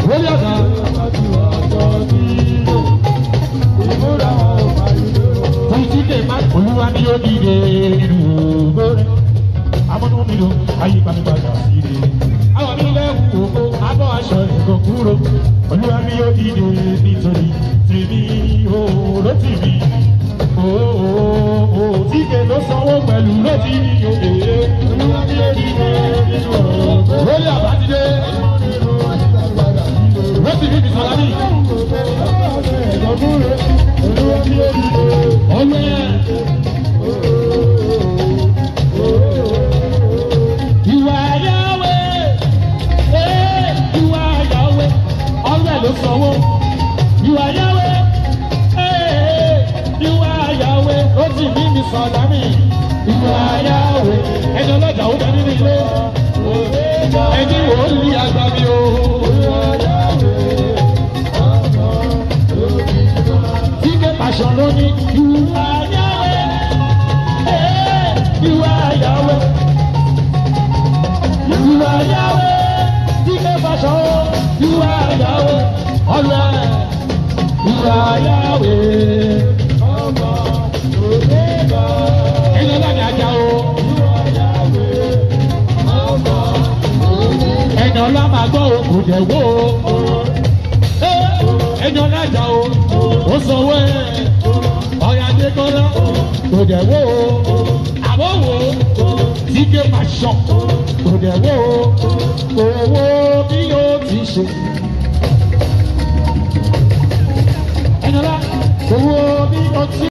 Lórí ọ̀nà. Títí má olúwa ni ó dìde nínú ògo rẹ̀. Amọ́nú mi lò ayé gbanigbàgbà sí i. Àwọn mi lẹ́wù ògo abọ́ aṣọ ẹ̀gàn kúrò. Olúwa mi ó dìde nítorí tèmi òòró tì mí. Òòó tíkè ló sanwó pẹ̀lú ló ti ní òde. Olúwa mi ó dìde nínú ògo. Lórí àbátidé. Ló ti rí mi sọ̀rọ̀ mi. Ọlẹ́. Ìwà Yahweh, ee, ìwà Yahweh, ọlẹ́ ló sanwó. Ìwà Yahweh, ee, ìwà Yahweh, ó ti bí mi sọ̀dá mi. Ìwà Yahweh, ẹni ọlọ́jà ó bẹ nínú ilé. Ẹni wò ó lé àgbà mi o. Tíkẹ́ pàṣọ ló ní ìwà Yahweh, ee, ìwà Yahweh. Ìwà Yahweh, tíkẹ́ pàṣọ, ìwà Yahweh, ọlẹ́, ìwà Yahweh. Ẹni ọlọ́ni ajá o. Ẹni ọlá máa gbọ́ o, kò jẹ́ wó o. Ẹni ọlá ajá o, ó sanwó ẹ̀. Ọ̀yà Adékọ́lá, kò jẹ́ wó o. Àbọ̀ wò ó, tíkẹ́ pàṣọ, kò jẹ́ wó o. Kò wó bí yóò ti ṣe. Ẹni ọlá, kò wó bí yóò ti.